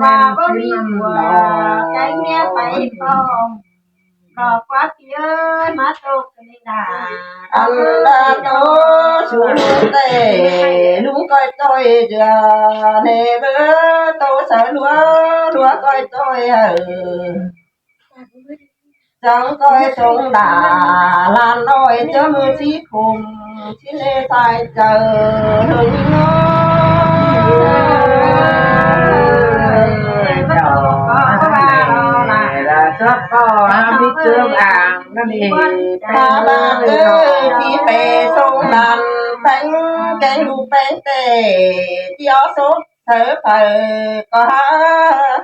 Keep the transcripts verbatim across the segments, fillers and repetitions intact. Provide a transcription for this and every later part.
ꞌva báu ꞌmí của kéng ꞌmía pay pom. Lỏ ꞌquá phi ơi, ꞌmá ꞌtộc ꞌnị đa. Ăn đa ꞌtố sú ꞌtẹ, ꞌlung ꞌcoi ꞌtoi ꞌchưa, ꞌnị báu ꞌtố saư ꞌlúa, ꞌlúa ꞌcoi ꞌtoi hảư. Chắng ꞌcoi sống đa, lan ꞌnọi ꞌchớ ꞌmự ꞌchí khum, ꞌchí ꞌnê sai chaư, ꞌlới ꞌnị ꞌnớ. Chó ꞌcọ ꞌmí ꞌchớ ảng ꞌnặn ꞌnị. Ta ꞌva ꞌchớ ꞌchí pay sống đan, ꞌpéng kéng ꞌlụk ꞌpéng ꞌtẹ, ꞌchí ók sốp saư phaư ꞌcọ hák.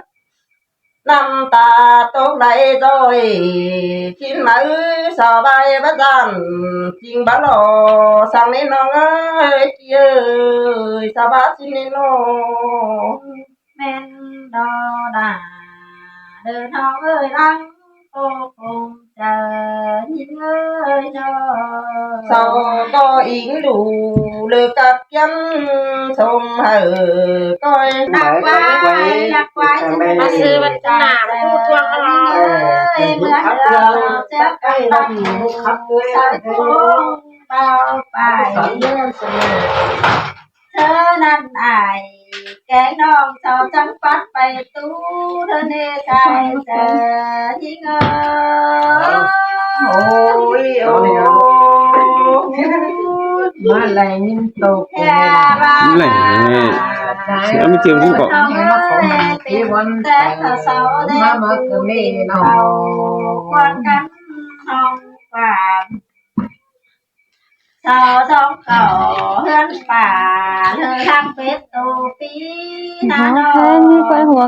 ꞌNặm ta ꞌtộc đảy ꞌdội, ꞌchí máư sao ꞌvạy báu dản, ꞌchí báu lo, săng ꞌnị ꞌnọng ơi, ꞌchí ơi, sao báu ꞌchí ꞌnị ꞌnọng. ꞌMen đo đa, đơ ꞌnọng ơi, lăng ꞌtộc khum chaư, ꞌnhính ơi ꞌnớ. Sau ꞌcọ ính đu, ꞌlới cắp ꞌkiến sôm hảư ꞌcoi. Đắc quái, đắc quái, ꞌmá sư ꞌvạy tơna, ꞌmá ꞌcọ ꞌtuống ꞌló. Ơi, ꞌmưa hảư chép cắp ꞌtặc, sau ꞌcọ bao pay. ꞌChớ ꞌnặn ải, kéng ꞌnọng sau chắng pắt pay tu, ꞌtơ ꞌnê sai chaư, ꞌnhính ơi. Ôi, ôi. ꞌMá lai ꞌnhính ꞌtộc. Lai, ơ. Sai ꞌmí ꞌchương ꞌhung ꞌcọ. ꞌMá ꞌmá ꞌcọ ꞌmí ꞌnọ. Quan căn ꞌnọng quảng. Sau song khảu ꞌhướn pả, ꞌlới lăng pết tô pí ꞌnặn ꞌnọ.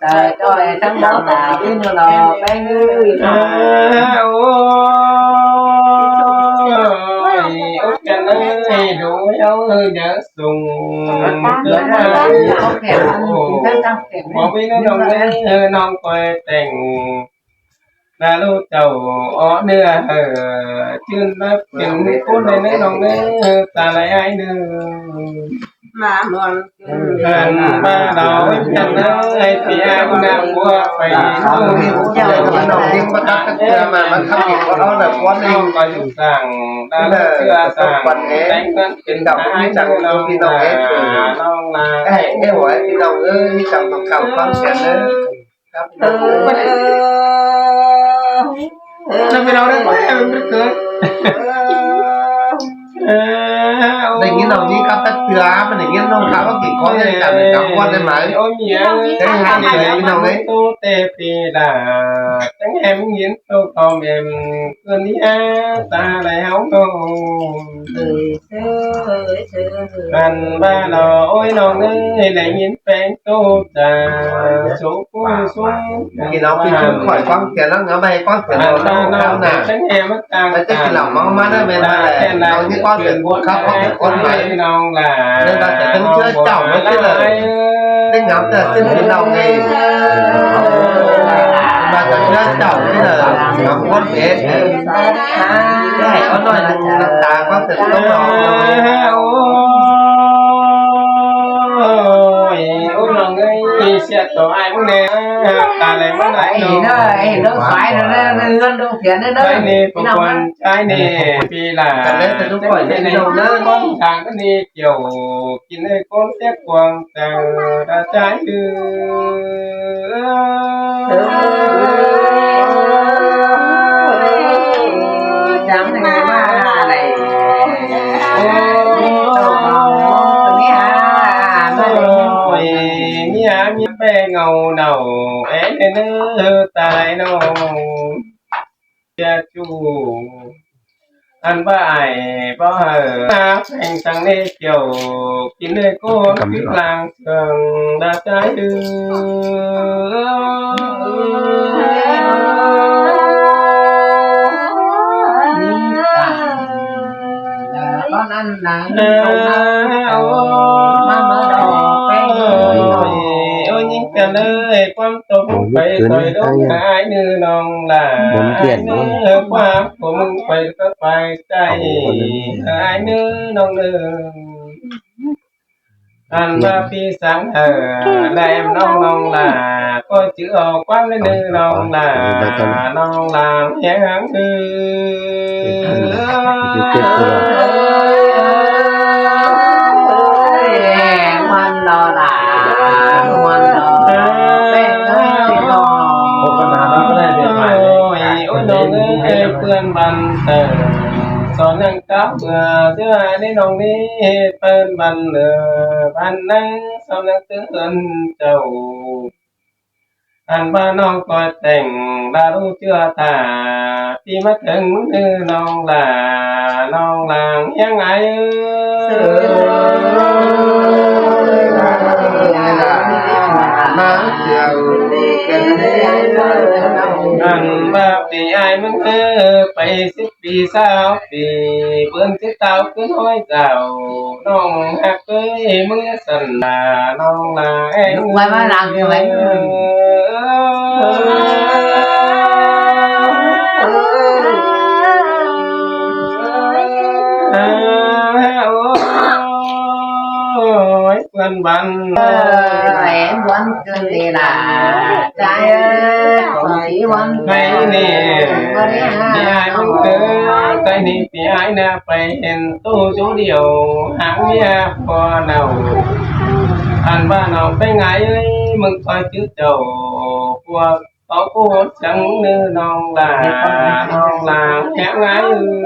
Tải ꞌchoi ꞌtáng báu tả ꞌpứng ꞌnớ lo ꞌpéng ơi. À, ôi, ôi, khen ơi, đủ áo ơi, nhớ sùng. Táng ꞌnớ lo ꞌpéng ơi, táng ꞌnớ lo ꞌpéng ơi. Báu ꞌmí ꞌnớ ꞌnọng ơi, ꞌnọng ꞌcoi téng. Đa ꞌlụk chảu ók ꞌnưa, ꞌchưn báu pên ꞌcốn ꞌnị ꞌnớ ꞌnọng ơi, ta lai ai ꞌnư. Ăn ꞌva đaư ꞌchăn ꞌnớ, ꞌpí ai ꞌnư ꞌcua pay. Chảu ꞌnọng ꞌnị ꞌmá tắt tắc ꞌchưa ꞌmá, ꞌmá khắp ꞌnị ꞌcốn ók ꞌnớ ꞌcốn ꞌnị. ꞌCọ dú sảng, đa ꞌlụk ꞌchưa sảng, téng ꞌnặn pên ai ꞌnư ꞌnọng ꞌnọng ꞌnớ. Ê, ê, ôi, ꞌpi ꞌnọng ơi, chăm ꞌnọng khăm ꞌquám sẻn ꞌnớ. Ơ, ơ, ꞌpi ꞌnọng ơi, ơ, ơ, ơ. Đảy ꞌnghín ꞌnọng ꞌnị khắp tắc ꞌchưa, ꞌmá đảy ꞌnghín ꞌnọng khắp ꞌquám sẻn ꞌnớ, chả đảy khắp ꞌquám sẻn ꞌnớ. Ôi, mía. Thế hả, ꞌpi ꞌnọng ơi. Tô tê ꞌpi đa, chắng em ꞌnghín tô khom em, ꞌcứn ꞌnhá, ta lai hảu ꞌnọng. Ơi, ơi, ơi. Ăn ꞌva lo, ôi ꞌnọng ơi, đảy ꞌnghín ꞌpéng tô ta, số ꞌcốn số. ꞌPi ꞌnọng ꞌpi ꞌchư khỏi ꞌquám sẻn ꞌnớ, ꞌmá ꞌquám sẻn ꞌnớ, ꞌnọng ꞌnọng ꞌnớ. Chắng em ꞌmá tang. Ơ, ꞌchí ꞌpi ꞌnọng ꞌmá ꞌmá ꞌnớ, ꞌmen ꞌva đảy ꞌnọng ꞌnhính ꞌquám sẻn ꞌcốn ꞌmá. ꞌNọng lai. ꞌNen ꞌva sẻn ꞌtếng ꞌchưa chảu ꞌmá ꞌchí đảy. ꞌTếng ngắm ꞌchưa ꞌsịn ꞌpi ꞌnọng ơi. ꞌVa sẻn ꞌchưa chảu ꞌchí đảy. Ngắm ꞌcốn bế. Đảy ók ꞌnọi ꞌnưng ꞌnặm ta ꞌquám sẻn ꞌtống ꞌnọng. Ôi, ôi ꞌnọng ơi, sia tô ai ꞌmứng ꞌnê, ta lai ꞌmá lai ꞌnọng. Ê, ꞌnớ, ê, ꞌnớ, phải ꞌnớ, ꞌnớ, ꞌnớ, ꞌnớ, phiến ꞌnớ, ꞌnớ. Phải ꞌnê, ꞌpi ꞌnọng ꞌnớ. Phải ꞌnê, ꞌpi ꞌnọng ꞌnớ. Con thẳng ꞌnớ ꞌnị, kiẻo kin ơi ꞌcốn tiếc cuông tang ta ꞌchái ư. Chắng ꞌnị ꞌmá đảy. Ôi, ꞌmía, ꞌmía ꞌpéng ꞌngáu nảu, é ꞌnớ ꞌnớ ta lai ꞌnọng. Sia ꞌchu. Ăn ꞌva ai báu hảư, ꞌmá pheng tăng ꞌnê kiẻo, kin ꞌnê ꞌcốn kít lang sương, đa ꞌchái ư. Con ăn nắng, ôi, ôi, ôi, ôi, ꞌnhính phiến ơi, ꞌquám tô ꞌmứng pay soi đốm ai ꞌnư ꞌnọng lai. Ai ꞌnư ꞌquám tô ꞌmứng pay soi pay chảy, ai ꞌnư ꞌnọng ꞌnư. Ăn ꞌva ꞌpi sáng hảư, lai em ꞌnọng ꞌnọng lai, ꞌcọ chứ au ꞌquám ꞌnư ꞌnọng lai, ꞌnọng lai hiếng háng ư. Ôi, ôi ꞌnọng ơi, ꞌpưn băn tơ, son ꞌnăng cáo bưa, ꞌchư ai ꞌnị ꞌnọng ꞌnị, ꞌpưn băn lơ, băn ꞌnăng, son ꞌnăng tứ ơn chảu. Ăn ꞌva ꞌnọng ꞌcoi téng, đa ꞌlụk ꞌchưa ta, ꞌpi ꞌmá tớng ꞌmứng ꞌnư ꞌnọng lai, ꞌnọng lai hiếng ai ư. Ăn ꞌva ꞌpi ai ꞌmứng ꞌnư, pay síp ꞌpi sáo ꞌpi, bươn síp táo ꞌcứn ꞌhói dảo, ꞌnọng ꞌhặc ới ꞌmứng săn nả ꞌnọng lai. Ôi, ꞌmá lăng kìa ꞌmá. Ôi, ꞌpưn băn. Ôi, ꞌpưn băn. Ơi, ꞌchái ơi, con tí ꞌmắn. Cái này, cái ai ꞌmứng ơi, cái này, cái ai nả pay hên tô số điều, háng ꞌmía ꞌpo nảu. Ăn ꞌva ꞌnọng ꞌpéng ai ơi, ꞌmứng ꞌcoi chứ chảu, ꞌpo tó ꞌcốn chắng ꞌnư ꞌnọng lai, ꞌnọng lai hiếng ai ư.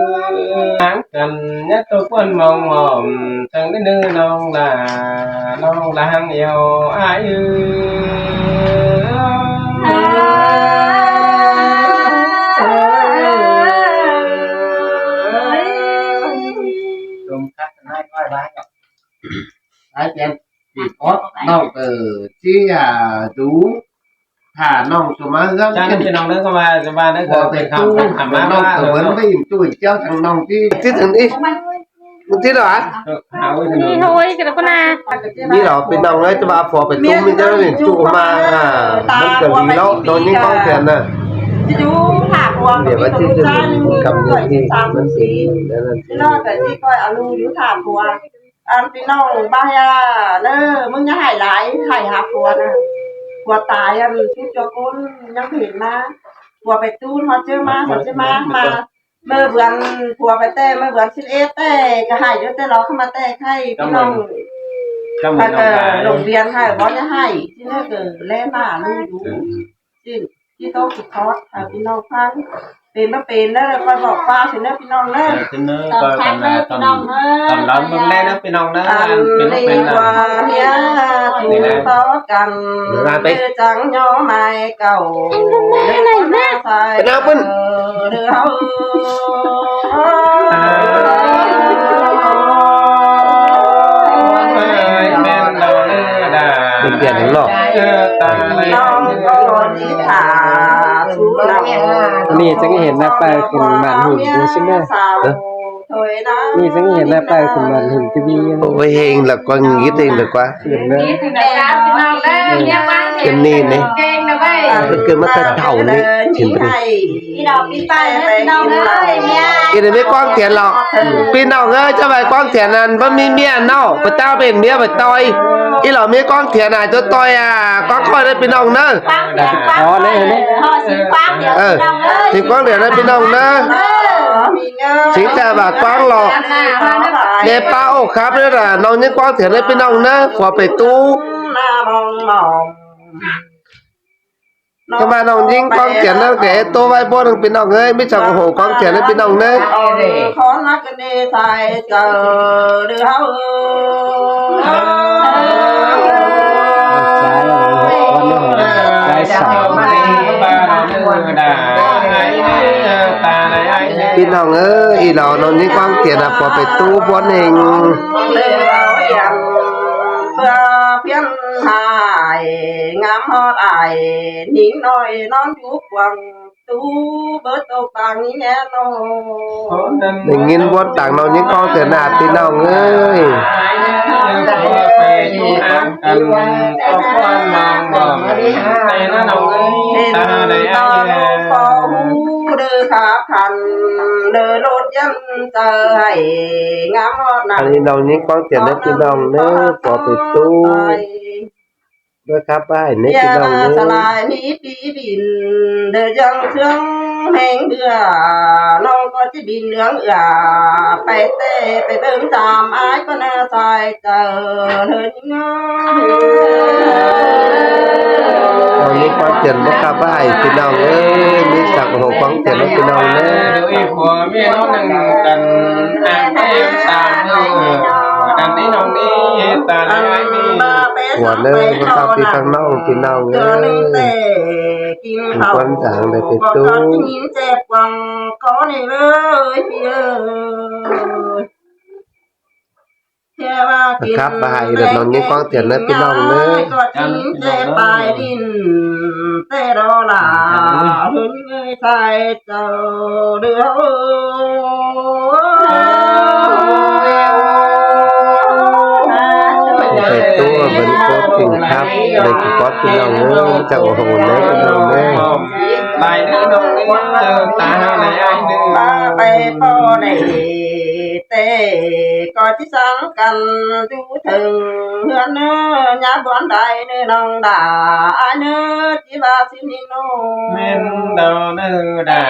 Háng căn nhá tô ꞌcốn mong mỏm, chắng ꞌnư ꞌnọng lai, ꞌnọng lai hiếng ai ư. Chôm khắt ꞌnái ꞌcoi bái ꞌnọng. Bái phiến. Pi ók ꞌnọng ꞌcọ ꞌchí, à, dú. Thả ꞌnọng ꞌsúm ꞌmá ꞌhướn. Chắng ꞌpi ꞌnọng ꞌnớ ꞌcọ ꞌva, ꞌva ꞌnớ ꞌcọ ꞌpẹn khăm ꞌcọ thả ꞌmá ꞌnọng ꞌcọ ꞌvớn ꞌvạy ꞌchu ꞌchí thẳng ꞌnọng ꞌtí, ꞌtí thẳng ꞌnị. ꞌTí thẳng ꞌnị. ꞌHáu ꞌnị thôi, cái đó con à. ꞌNị lỏ ꞌpi ꞌnọng ới, ꞌchí ꞌva phua ꞌpẹ ꞌtú ꞌmí ꞌchớ ꞌnị ꞌchu ꞌmá, à, ꞌmắn ꞌcọ đi ꞌlẹo, ꞌnọng ꞌnhính ꞌquáng Thiện ꞌnớ. Đảy ꞌva ꞌchí ꞌchư cắm đi ꞌnị, ꞌmắn ꞌcọ đi ꞌlẹo ꞌnặn. ꞌCọ ꞌchí ꞌcoi au ꞌlụk ꞌdú thả phua. Ăn ꞌpi ꞌnọng ꞌva ꞌhia ꞌnớ, ꞌmứng ꞌnhá hảy lai, hảy ha phua ꞌnớ. Phua tai ăn ꞌchú ꞌchua ꞌcốn ꞌnhắng hên ꞌmá. Phua ꞌpẹ ꞌtú ꞌhọt ꞌchớ ꞌmá, ꞌhọt ꞌchớ ꞌmá ꞌmá. ꞌMự bươn phua ꞌpẹ ꞌtẹ, ꞌmự bươn síp ết ꞌtẹ, ꞌcọ hảy dú ꞌtẹ lo ꞌkhắm ꞌmá ꞌtẹ ꞌkhạy ꞌpi ꞌnọng. ꞌCọ ꞌmự ꞌnọng lai. Lông viên hảy bók ꞌnhá hảy, ꞌchí ꞌnớ ꞌcọ ꞌlé ꞌmá ꞌlụk ꞌdú. ꞌCọ ꞌchí ꞌchí ꞌtố ꞌcọ thót hả ꞌpi ꞌnọng ꞌphắng. Pên ꞌmá pên ꞌnớ, ꞌcoi bók ꞌva ꞌsịn ꞌnớ ꞌpi ꞌnọng ꞌnớ. Ờ, ꞌsịn ꞌnớ, ꞌcoi căn ꞌnớ ꞌpi ꞌnọng ꞌnớ. Tỏm lón ꞌmướng ꞌlé ꞌnớ ꞌpi ꞌnọng ꞌnớ. Ăn pên ꞌnọng pên ꞌnớ. Ăn ꞌnị ꞌva ꞌhia, ꞌchu tók căn. Ư, ꞌcọ chắng ꞌnhó mai cáu. Ư, ꞌcọ ꞌnhá sai. ꞌCọ ꞌnhá ꞌpứng. Ư, ꞌháu. Pên ꞌnọng ꞌnớ đa. Pên ꞌviạk ꞌnọng. ꞌNị chắng hên ꞌnạp ꞌpái khửn màn hình bố sính ꞌnớ. ꞌNị chắng hên ꞌnạp ꞌpái khửn màn hình ti vi. Ôi, hên lỏ ꞌquá, ꞌngít hên lỏ ꞌquá. Khửn ꞌnớ. Khửn ꞌnị ꞌnị. Khửn ꞌmá ꞌcọ thảu ꞌnị. Khửn ꞌnị. ꞌKhịt ꞌnị ꞌmí ꞌquáng Thiện lỏ. ꞌPi ꞌnọng ới, ꞌchớ ꞌvạy ꞌquáng Thiện ăn báu ꞌmí ꞌmía ꞌnọ, pá ꞌtạu pên ꞌmía pá ꞌtoi. ꞌI lỏ ꞌmí ꞌquáng Thiện à, ꞌchớ ꞌtoi à, ꞌquáng khỏi ꞌnớ ꞌpi ꞌnọng ꞌnớ. Ờ, sính ꞌquáng Thiện ꞌnớ ꞌpi ꞌnọng ꞌnớ. Sính ta ꞌva ꞌquáng lỏ. Đe ꞌpá ổ khắp ꞌnớ đa, ꞌnọng ꞌnhính ꞌquáng Thiện ꞌnớ ꞌpi ꞌnọng ꞌnớ, phua ꞌpẹ ꞌtú. ꞌCọ ꞌva ꞌnọng ꞌnhính ꞌquáng Thiện ꞌnớ ꞌcọ ꞌtố ꞌvạy báu ꞌnưng ꞌpi ꞌnọng ới, ꞌmí chảu ꞌcọ hảư ꞌquáng Thiện ꞌnớ ꞌpi ꞌnọng ꞌnớ. ꞌPi ꞌnọng ới, ꞌi lỏ ꞌnọng ꞌnhính ꞌquáng Thiện à, phua ꞌpẹ ꞌtú bón ꞌnưng. Phiến hại ngắm hót ải, nính ꞌnọi nón dú quăng, tú bớt tô pang ní nghe nô. Đảy ꞌnghín bón tang ꞌnọng ꞌnhính ꞌquáng Thiện à ꞌpi ꞌnọng ới. Hên ta lô phó hú đơ khả khăn, đơ lột dân tờ hãy ngắm hót nặng. Ăn ꞌnọng ꞌnhính ꞌquáng Thiện ꞌnớ ꞌpi ꞌnọng ꞌnớ, phua ꞌpẹ ꞌtú. Báu khắp ải ꞌnớ ꞌpi ꞌnọng ꞌnớ. Sa lai ní pí bỉn, đơ dăng sướng hên bưa, ꞌnọng ꞌcọ ꞌchí bỉn lương ưa, pay ꞌtẹ pay ꞌbớng tam ải ꞌcọ ꞌnớ sai chaư, đơ ꞌnhính ꞌnớ. ꞌNọng ꞌnhính ꞌquáng Thiện báu khắp ải ꞌpi ꞌnọng ới, ꞌmí chảu ꞌcọ hảư ꞌquáng Thiện ꞌnớ ꞌpi ꞌnọng ꞌnớ. Phua ꞌnớ báu khắp ải ꞌpi ꞌnọng ới. Kin ꞌquám dáng đảy pay ꞌtú. Khắp ải đảy ꞌnọng ꞌnhính ꞌquáng Thiện ꞌnớ ꞌpi ꞌnọng ꞌnớ. Pay ꞌtú bớng ꞌcọ kin khắp đảy kin ꞌquám ꞌpi ꞌnọng ꞌnớ, chảu ꞌcọ hảư ꞌnớ ꞌpi ꞌnọng ꞌnớ. Pay ꞌpọ đảy ꞌtẹ ꞌcọ ꞌchí sắng căn dú thơng ꞌhướn ꞌnớ, ꞌnhá bón đảy ꞌnớ ꞌnọng đa, ải ꞌnớ ꞌchí ꞌva ꞌsịn ꞌnị ꞌnô. ꞌMen đaư ꞌnớ đa,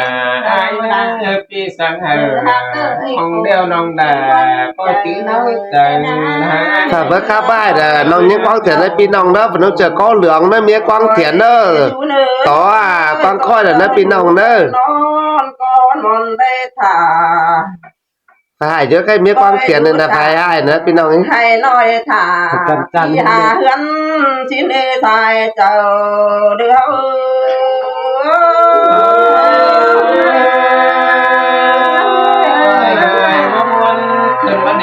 ải ꞌnớ ꞌpi sắng hảư, ꞌcóng đeo ꞌnọng đa, ꞌcọ ꞌchí ꞌnớ chaư. Khắp báu khắp ải đa, ꞌnọng ꞌnhính ꞌquáng Thiện ꞌnớ ꞌpi ꞌnọng ꞌnớ, phản ứng chaư ꞌcó lương ꞌnớ, ꞌmí ꞌquáng Thiện ꞌnớ. Tó à, ꞌquáng khỏi đa ꞌnớ ꞌpi ꞌnọng ꞌnớ. Phải hại chứ, cái miếng quang tiền này là phải hại nữa, ꞌpi ꞌnọng ới. Hãy nói thả, chăn chăn. Thì hà hướn xin ê sai chào đưa.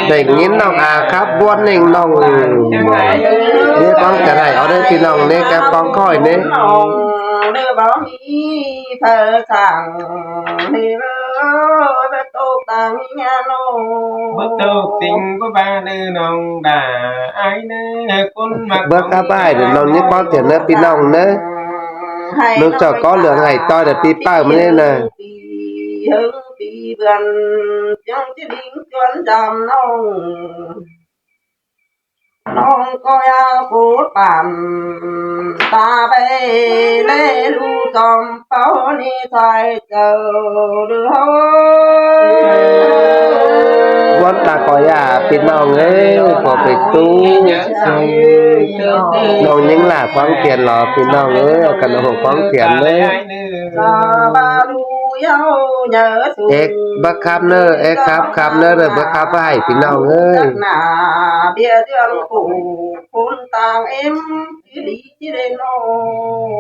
Đảy ꞌnghín ꞌnọng à, khắp ꞌbuôn ꞌnưng ꞌnọng. Miếng quang tiền này, ở đây ꞌpi ꞌnọng ꞌnớ, cái quang khỏi ꞌnớ. Đơ báu ꞌmí phaư sảng ꞌnị ꞌlớ, báu tốc tang ꞌmí ꞌngá ꞌnô. Báu tốc sính báu ba ꞌnư ꞌnọng đa ải ꞌnớ, ꞌcốn ꞌmặc báu khắp ải đơ ꞌnọng ꞌnhính quảng thiện ꞌnớ ꞌpi ꞌnọng ꞌnớ. ꞌNọng ꞌchọ có lương hảy ꞌtoi đơ ꞌpi ꞌpạư ꞌmá ꞌnị ꞌnớ. Pí hớng pí bươn, chắng ꞌchí đính chuốn dăm ꞌnọng. ꞌNọng ꞌcọ ꞌnhá cốt bản ta ꞌvạy ꞌlế ꞌlụk ꞌchom ꞌpáu ꞌnị sai chaư đu ꞌhô. ꞌVón ta ꞌcọ ꞌnhá ꞌpi ꞌnọng ới, ꞌcọ pay ꞌtú ꞌnọng ꞌnhính lả quảng thiện lo ꞌpi ꞌnọng ới, căn ꞌhụ quảng thiện ꞌnớ. Ê, báu khắp ꞌnớ, ê, khắp, khắp ꞌnớ, đơ báu khắp ải ꞌpi ꞌnọng ới.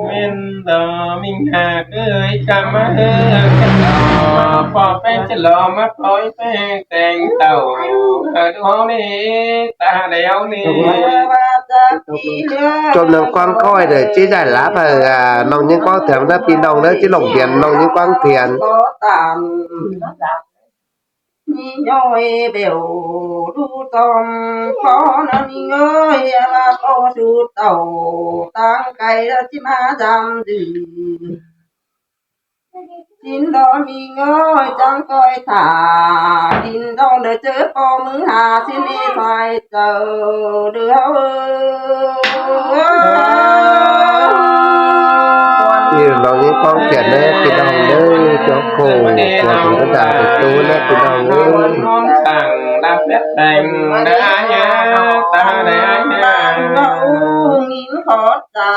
Mên đo ꞌminh hák ới, khắp ꞌmá ới, khắp ꞌmá ới, pó ꞌpéng ꞌchí lo ꞌmá pói ꞌpéng teng tảu, ơ, đu ꞌháu ꞌnị, ta đảy ꞌháu ꞌnị. Chốm ꞌnọng quảng khỏi đơ ꞌchí giải láp hảư, à, ꞌnọng ꞌnhính quảng thiện ꞌnớ ꞌpi ꞌnọng ꞌnớ, ꞌchí lông phiên ꞌnọng ꞌnhính quảng thiện. ꞌNhính ꞌnọi bẻo đu ꞌchom ꞌpó ꞌnớ ꞌnhính ới, ꞌmá ꞌpó sút tảu tang cay ꞌlớ ꞌchí ꞌmá dăm dư. ꞌChính đo ꞌnhính ới chắng ꞌcoi thả, kin đo đơ ꞌchớ ꞌpo ꞌmứ ha ꞌchí ꞌnị sai chaư đu ꞌhô. ꞌNí ꞌnọng ꞌnhính quảng thiện ꞌnớ ꞌpi ꞌnọng ꞌnớ, chó khổ, của chúng ta phải tu ꞌnớ ꞌpi ꞌnọng ꞌnớ. Sảng đa phép đành đa nhá, ta đa nhá. ꞌNhính khót ta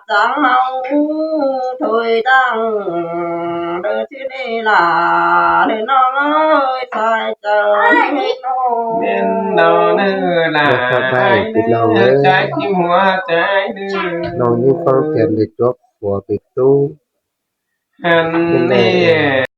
chắng ꞌháu thôi chắng đơ ꞌchí ꞌnị lả, đơ ꞌnọng ới, sai chaư ꞌnị ꞌnô. Mên đo ꞌnớ lả, báu khắp ải ꞌpi ꞌnọng ới. Trái tim hua trái ꞌnớ. ꞌNọng ꞌnhính quảng thiện đơ chuốp của pay ꞌtú. Hăn ꞌnị.